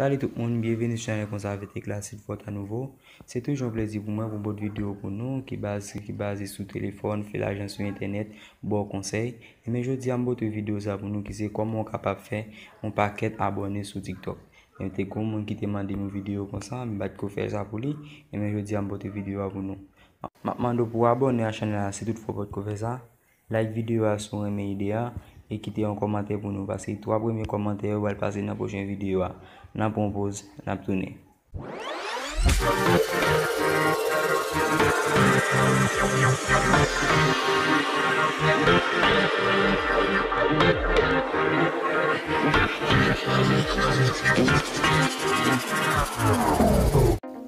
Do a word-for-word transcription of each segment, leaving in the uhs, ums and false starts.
Salut tout moun, byenveni sou chanèl Konsa avèk Tekla Silfort a nouvo. Se toujou yon plezi pou mwen pou m pote videyo pou nou ki baze, ki baze sou telefòn, fè lajan sou entènèt, ba w konsèy. Ebyen jodi a m pote videyo sa pou nou ki se kòman w kapab fè yon pakèt abòne sou TikTok. Ebyen te gon moun ki te mande m yon videyo konsa, m pa t ko fè sa pou li. Ebyen jodi a m pote videyo a pou nou. M ap mande w pou w abòne a chanèl la si toutfwa w pa t ko fè sa. Like videyo a si w renmen ide a e kite yon kòmantè pou nou, paske twa premye kòmantè yo pral pase nan pwochen videyo a. N ap pran yon poz, n ap tounen.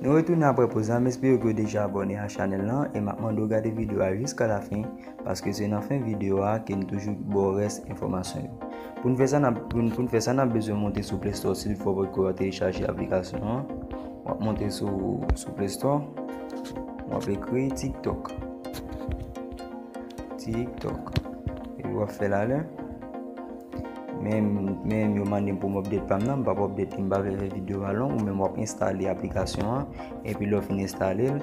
Nou retounen apre poz la, m espere ke w deja abòne a chanèl lan e m ap mande w gade videyo a jiska lafen, paske se nan fen videyo a ke n toujou ba w rès enfòmasyon yo. Pou n fè sa, n ap, pou n, pou n fè sa, n ap bezwen monte sou Play Store, si toutfwa w pa t ko telechaje aplikasyon an. W ap monte sou, sou Play Store, w ap ekri TikTok. TikTok. Epi w ap fè l alè. Men, men yo mande m pou m update pa m nan, m p ap update li, m pa vle fè videyo a long, ou menm w ap enstale aplikasyon an, epi lè w fin enstale l,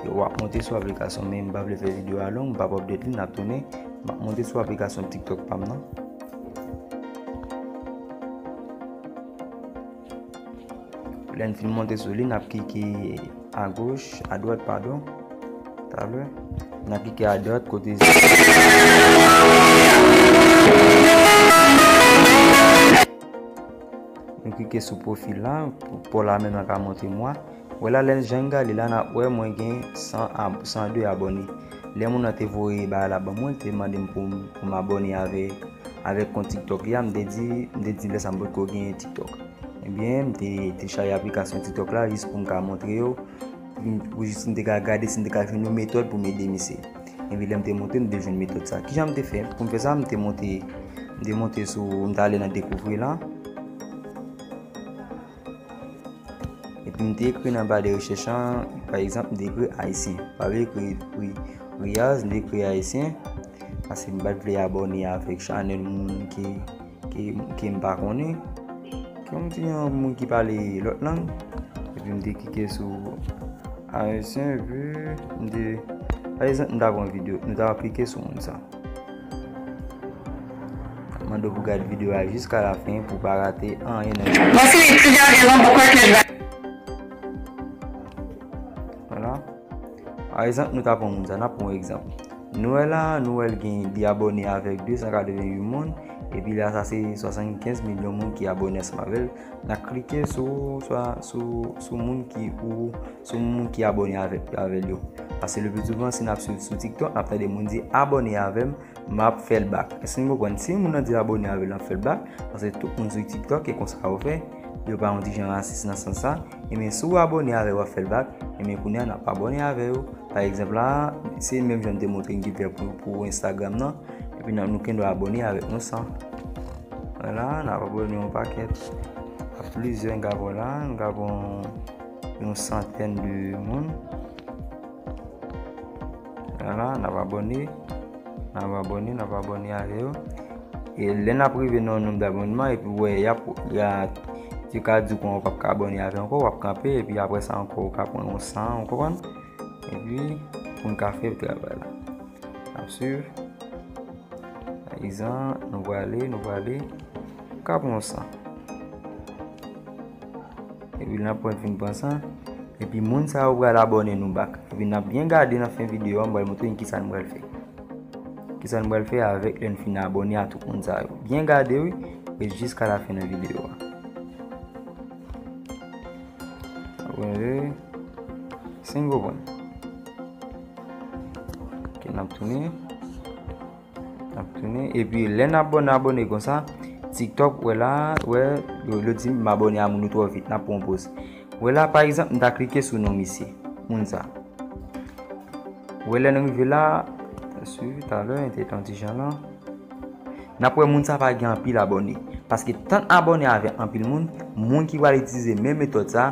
w ap monte sou aplikasyon, men m pa vle fè videyo a long, m p ap update li, n ap tounen, m ap monte sou aplikasyon TikTok pa m nan. Lè n fin monte sou li, n ap klike agoch, adwat, padon. Talè. N ap klike adwat kote. Nou klike sou pwofil la, pou, pou la menm nan ka montre mwa. Wè la, lè jan n gade la, n ap wè mwen gen san ab-, san de abòne. Lè moun nan te voye bagay la ban mwen, li te mande m pou m, pou m abòne avèk, avèk kont TikTok li a, m te di, m te di lè sa m potko gen TikTok. Ebyen, m te, te techaje aplikasyon TikTok la jis pou m ka montre yo, pou m, pou jis m te ka gade si m te ka jwenn yon metòd pou m ede misye. Epi lè m te monte, m te jwenn metòd sa. Kijan m te fè? Pou m fè sa, m te monte, m te monte sou, m te ale nan dekouvri la. Epi m te ekri nan ba de rechèch lan, pa egzanp, m te ekri ayisyen. M pa vle ekri Ri-, Riaz, m te ekri ayisyen. Paske m pa t vle abòne avèk chanèl moun ki, ki, ki m pa konnen. Kòmsi yon moun ki pale lòt lang. Epi m te klike sou ayisyen, epi m te, pa egzanp, m ta pran videyo, nou ta klike sou moun sa. Mande w pou gade videyo a jiska lafen pou w pa rate anyen nan videyo. Voici les prix d'avion pour Courtney. Vwala. Pa egzanp, nou ta pran moun sa, n ap pran yon egzanp. Nou wè la, nou wè l gen, li abòne avèk de san katreventuit moun, epi la sa se swasannkenz milyon moun ki abòne ansanm avè l. N ap klike sou, sou, sou, sou moun ki ou, sou moun ki abòne avèk, avè l yo. Paske le pli souvan, si n ap swiv sou TikTok, n ap tande moun di abòne avè m, m ap fè l bak. Èske n konprann? Si moun nan di abòne avè l, l ap fè l bak, paske tout moun sou TikTok, e konsa yo fè, yo pa yon ti jan rasis nan sans sa. Ebyen, si w abòne avè yo, w ap fè l bak, ebyen, kounye a, n ap abòne avè yo. Pa egzanp la, se menm jan m te montre n ki fè pou, pou Instagram nan, epi n ap, nou gen dwa abòne avèk nou san. Vwala, n ap abòne yon pakèt. A plizyè, n ka pran la, n ka pran yon santèn de moun. Vwala, n ap abòne, n ap abòne, n ap abòne avè yo. E lè n ap rive nan yon nonb dabònman, epi w wè, y ap, y a, yo ka di w kòman w p ap ka abòne avè ankò, w ap kanpe, epi apre sa ankò, w ka pran yon san, w konprann? Epi, pou n ka fè travay la. N ap swiv. Pa egzanp, nou prale, nou prale. Ka pran yon san. Epi n ap pran, fin pran san. Epi moun sa yo pral abòne nou bak. Epi n ap byen gade nan fen videyo a, m pral montre n kisa n pral fè. Kisa n pral fè avèk lè n fin abòne a tout moun sa yo. Byen gade wi, e jiska lafen nan videyo a. Abòne, si n konprann. Ok, n ap tounen. N ap tounen. Epi lè n abòne, abòne konsa, TikTok, wè la, wè, yo, yo di m abòne a moun yo twò vit, n ap pran yon poz. Wè la, pa egzanp, m ta klike sou non misye, moun sa. Wè lè n rive la, swiv talè, entètan ti jan lan. N ap wè moun sa pa gen anpil abòne. Paske tann abòne avè anpil moun, moun ki pral itilize menm metòd sa,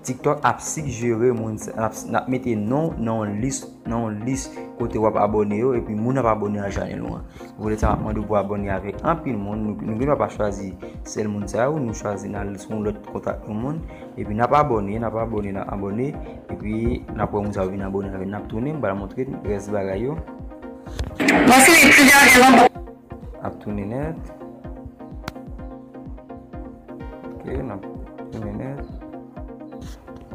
TikTok ap sigjere moun, n ap, n ap mete non nan yon lis, nan yon lis kote w ap abòne yo, epi moun ap abòne a chanèl ou an. Vle sa m ap mande w pou abòne avèk anpil moun. Nou, nou gen dwa pa chwazi sèl moun sa yo, nou chwazi n al sou yon lòt kontak yon moun. Epi n ap abòne, n ap abòne, n ap abòne. Epi n ap wè moun sa yo vin abòne avè n. N ap tounen, m pral montre n rès bagay yo. Voici les plus derniers envois. Ap tounen nèt. Ok, n ap tounen nèt.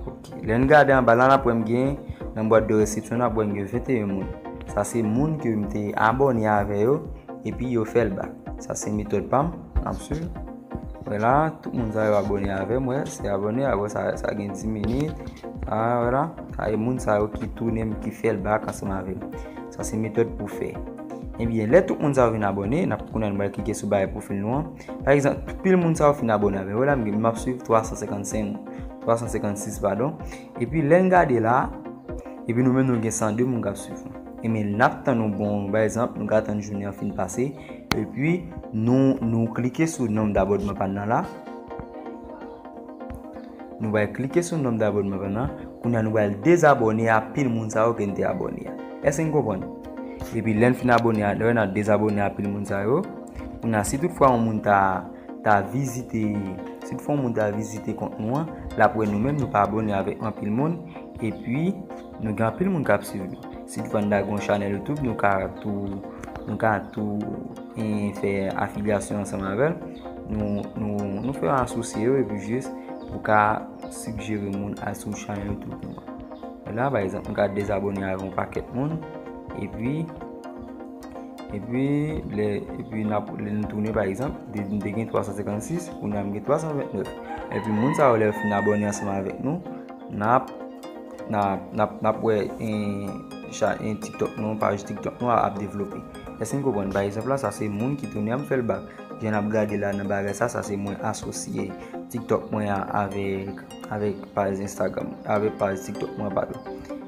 Ok. Lè n gade anba la, n ap wè m gen, nan bwat de resepsyon, n ap wè m gen venteyen moun. Sa se moun ke m te abòne avè yo, epi yo fè l bak. Sa se metòd pa m, n ap swiv. Wè la, tout moun sa yo abòne avè m, wè, se abòne, apre sa, sa gen dis minit. Ah, wè la, sa e moun sa yo ki tounen m, ki fè l bak ansanm avè m. Sa se metòd pou fè. Ebyen, lè tout moun sa yo vin abòne, n ap kounye a nou pral klike sou bagay pwofil nou an. Pa egzanp, pil moun sa yo fin abòne avè m. Wè la, m gen, m ap swiv twa san senkannsenk moun, twa san senkannsis, padon. Epi lè n gade la, epi nou menm nou gen san de moun k ap swiv nou. Ebyen, n ap tann yon bon, pa egzanp, nou ka tann jounen an fin pase, epi nou, nou klike sou nonb dabònman pa n nan la. Nou pral klike sou nonb dabònman pa n nan. Kounye a nou pral dezabòne a pil moun sa yo ke n te abòne a. Èske n konprann? Epi lè n fin abòne a, lè n ap dezabòne a pil moun sa yo, kounye a si toutfwa yon moun ta, ta vizite, si toutfwa yon moun ta vizite kont nou an, l ap wè nou menm nou pa abòne avèk anpil moun, epi nou gen anpil moun k ap swiv nou. Si toutfwa n ta gen yon chanèl YouTube, nou ka tou, nou ka tou, eh, fè afilyasyon ansanm avè l. Nou, nou, nou fè asosye yo epi jis pou ka sigjere moun al sou chanèl YouTube nou an. E la, pa egzanp, nou ka dezabòne avè yon pakèt moun, epi, epi, lè, epi n ap, lè n tounen, pa egzanp, de, m te gen twa san senkannsis, kounye a m gen twa san vennèf. Epi moun sa yo, lè yo fin abòne ansanm avèk nou, n ap, n ap, n ap, n ap wè, en, cha-, en TikTok nou, paj TikTok nou a ap devlope. Èske n konprann? Pa egzanp la, sa se moun ki tounen ap fè l bak. Jan n ap gade la nan bagay sa, sa se mwen asosye TikTok mwen a avèk, avèk paj Instagram, avèk paj TikTok mwen, padon.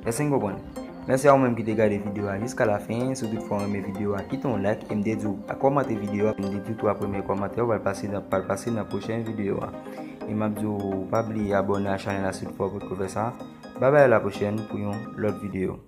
Èske n konprann? Mèsi a ou menm ki te gade videyo a jiska lafen. Si w toutfwa w renmen videyo a, kite yon like e m te di w kòmante videyo a. M te di w twa premye kòmantè yo pral pase nan, pral pase nan pwochen videyo a. E m ap di w pa bliye abòne a chanèl la si w toutfwa w potko fè sa. Babay, a la pwochèn pou yon lòt videyo.